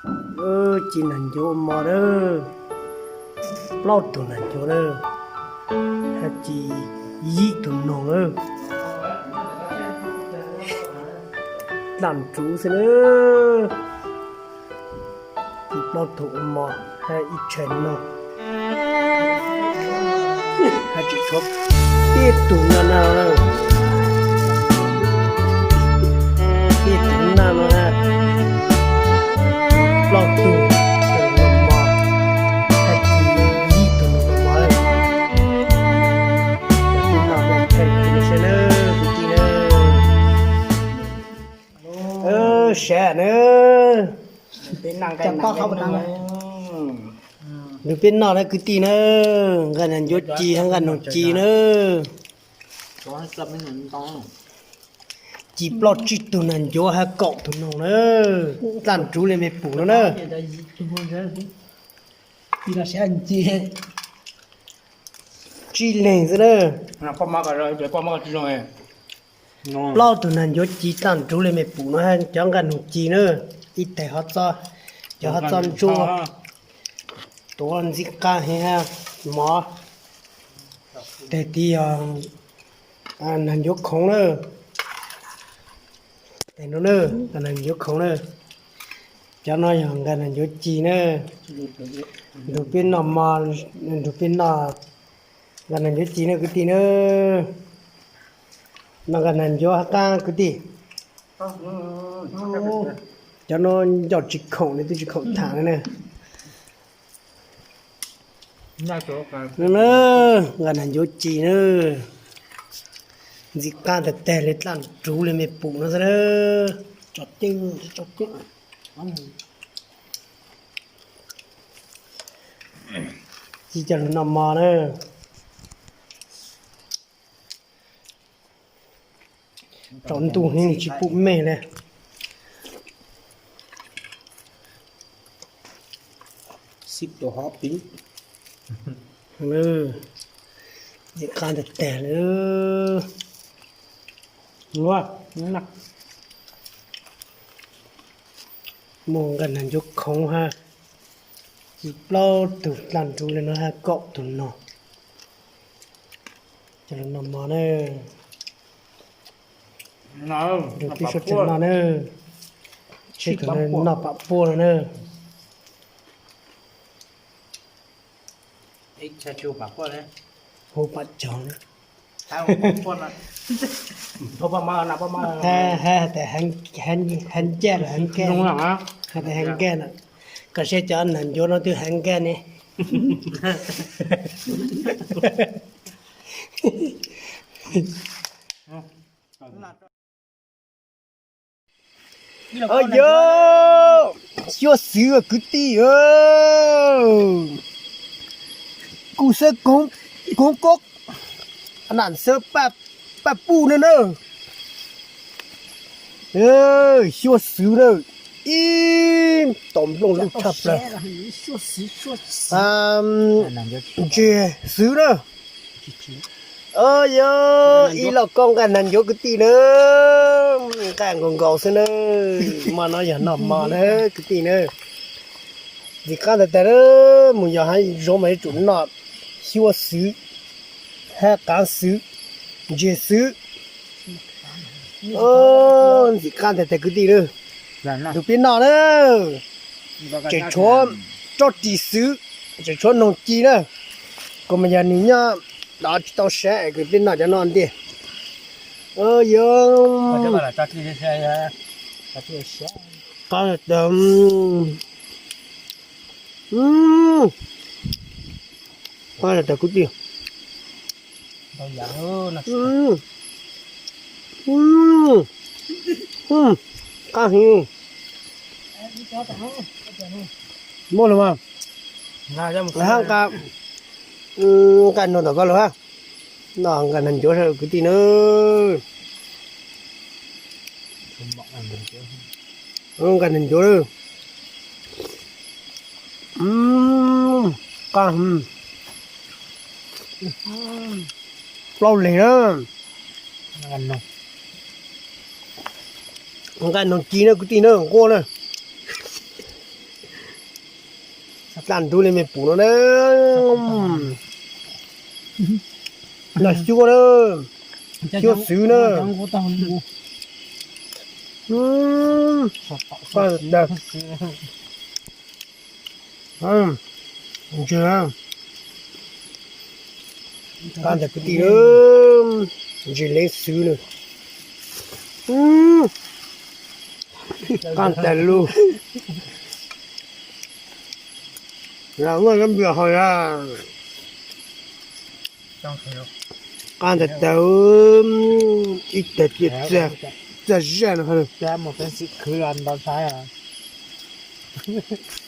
Ci nas ncuav ua mov na, plaub tug nas ncuav na, hab ci yim tug noog na, dlaaj ntsuv xwb na. Ci plaub tug ua mov hab ib tshais noog, hab tseem tshuav peb tug naj no, peb tug naj no na, plaub tug mov, hab ci yim tug noog mov. Cov tij laug, sawv daws, kwv tij na, saib na, nrug peb noj na kwv tij na, nqaij nas ncuav ci hab nqaij noog ci na. Ci plaub tsib tug nas ncuav hab kaum tug noog na, dlaaj ntsuv le mej pum no na. Tsib leeg xwb na. Plaub tug nas ncuav ci dlaaj ntsuv le mej pum no hab cov nqaij noog ci na. Ib teg hov txob, cov hov txob ntsuab, tuav ntxim qab heev hab mov. Teg tid yog nas ncuav khoov na. Teg no na, nas ncuav khoov na. Cov no yog nqaij nas ncuav ci na. Nrug peb noj mov, nrug peb noj nqaij nas ncuav ci na kwv tij na. Noj nqaij nas ncuav hab qab kwv tij. Cov no ncauj tsis khoom li, twb tsis khoom tham li na. Nqaij nas ncuav ci na, ntxim qab tag tag li, dlaaj ntsuv li mej pum no xwb na. Tso ceg, tso ceg. Ci coj lug noj mov na. Tsaus ntuj heev tsis pum mej li. Ntxim qab tag tag li. Muaj nqaij nas ncuav khoov hab, ci plaub tug dlaaj ntsuv li no hab kaum tug noog. Coj lug noj mov na. Nrug peb suav dlawg noj na. Seb thaum no noj pam puab no na. Hu pam caug na. Hais tas heev nkaj lawm, hais tas heev nkaj na. Koj saib cov nas ncuav no twb heev nkaj ne. Yog xyuas xwm kwv tij, kuj xab koov kob, nam xab paj puj na na. Xyuas xwm na, ib tom nplooj lug tshaj plaws. Ntseg xwm na. Yog ib lauj kaub nqaij nas ncuav kwv tij na. Nqaij nkaus nkaus xwb na. Mov no yog noj mov na kwv tij na. Ntxim qab tag tag na, mus yos hav zoov mas yuav tsum noj xyuas xwm, hab qav xwm, ntseg xwm. Ntxim qab tag tag kwv tij na. Nrug peb noj na. Tseem tshuav tsob ris xwm, tseem tshuav noog ci na. Kuv mas yog nws nyob dov tsis tau saib, kwv peb noj cov no ntej. Yog qab tag, qab tag kwv tij. Qab heev. Muaj lug mas, hab nqa, nqa noog tom koj lug hab. Noj nqaij nas ncuav kwv tij na. Nqaij nas ncuav, qab, plaub leeg na. Nqaij noog ci na kwv tij na, nquab na. Daj nrub li me pum no na. Noj xyuab na, xyuab xwb na. Qab ntawd, ntse, qab ntawd kwv tij, ntse leej xwb na. Qab ntawd lug. Los muaj kab npua hau na. Qab ntawd tawg, ib tag tiaj txag zaj no.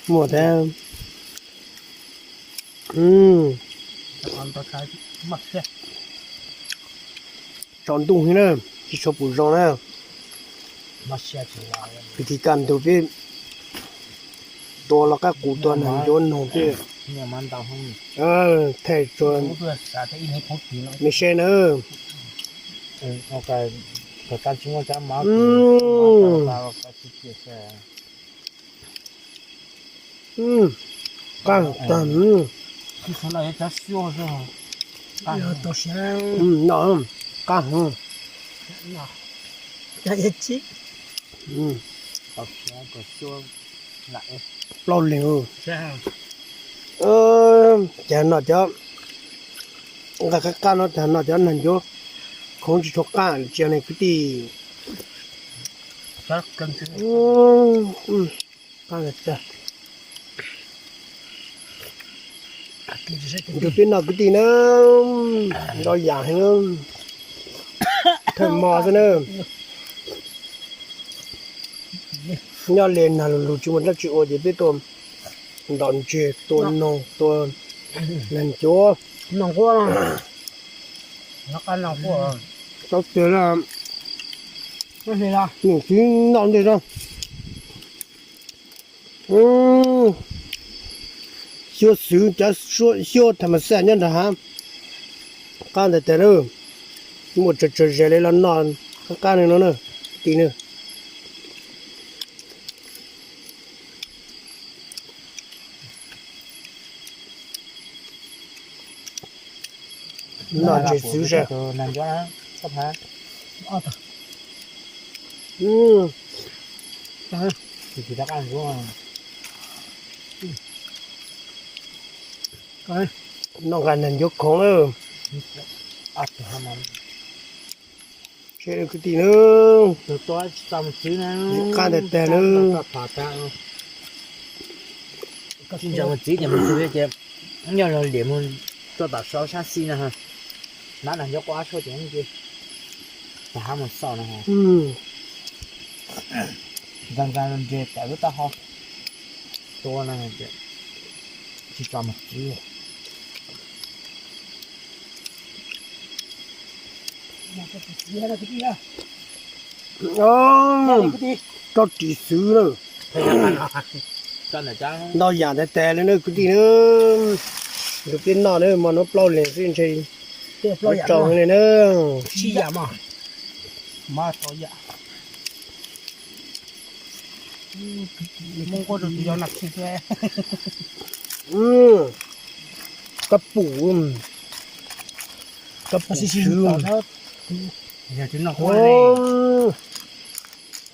Muaj thiab. Tsaus ntuj heev na, tsis tshua pum zoo na. Kwv tij, kaj ntug peb tua los qab qus, tua nag ncuav noog peb thaij rua mej saib na. Qab tag. Noj qab heev. Plaub leeg. Ces noj cov nqaij qab qab no, tas noj cov nag ncuav khoov tsis tshua qab, tsis yog ne kwv tij. Qab tag. Nrug peb noj kwv tij na, ntau yam heev, thawj hmo xwb na. Nyob li nag lug lug tsis muaj dlaab tsi ua ces peb tuaj ntaus ntses, tua noog, tua nag ncuav. Tau tiag na, nws tsis noj ntej no. Xyuab xwb, cov xyuab tham mas xaj nyob nram hav. Qab ntawd tag na, muaj tsawg tsawg zag li los noj qab qab no na, kwv tij na. Noj ntses xwb sas. Noj nqaij nag ncuav khoov lawm. Kwv tij na, qab ntawd tag na. Tsis ntseeg mus txiv ces mus txug ces nyob zog liam mus rau tom saum sab xij na, nab nag ncuav quaj sua ces tag hab mus xauj no. Nqa nqa ntses tawm lub taub hau tua no, tsis tso mus txiv. Rau ris xwb na. Ntau yam ntau tas li na kwv tij na. Nrug peb noj na, hmo nuav plaub leeg xwb ntshe tsaus li na. Kab pum, kab pum xwb.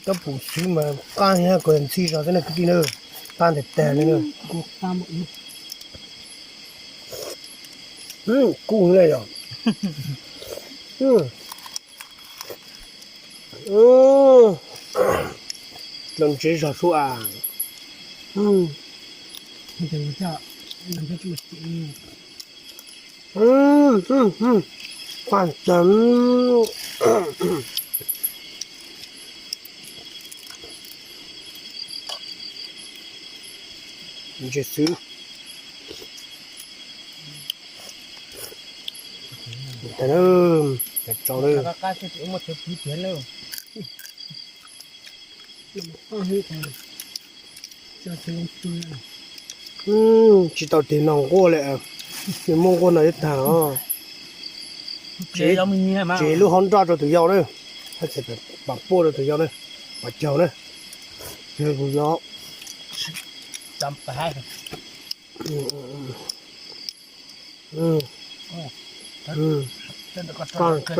Kab pum xwb mas qab heev, kuv ntxhi zog xwb na kwv tij na. Qab ntawd tag li na. Kub le yog. Dlua ntsev zog sua. Qab ntawd ntses xwb. Tso lawm. Tsis tau tig no nquaj li, nws muaj nquaj no ib tag os. Tsev lub hauv nroj rau tus yau na, pam puaj rau tus yau na, pam caug na, kuv yau. Qaj tag.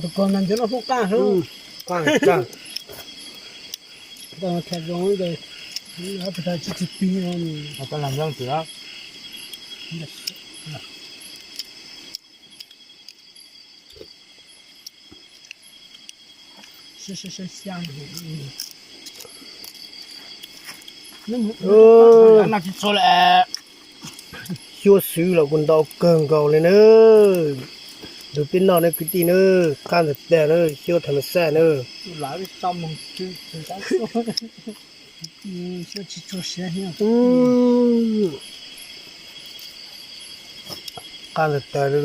Tus koj na ncuav noj hlub qaj xwb. Qaj tag. Tsis tsis pig. Xyuab xwb los kuj ntau kawg nkaus li na. Tus peb noj na kwv tij na, qaj ntawm tag na, xyuab tham mas xaj na. Qaj ntawm tag li.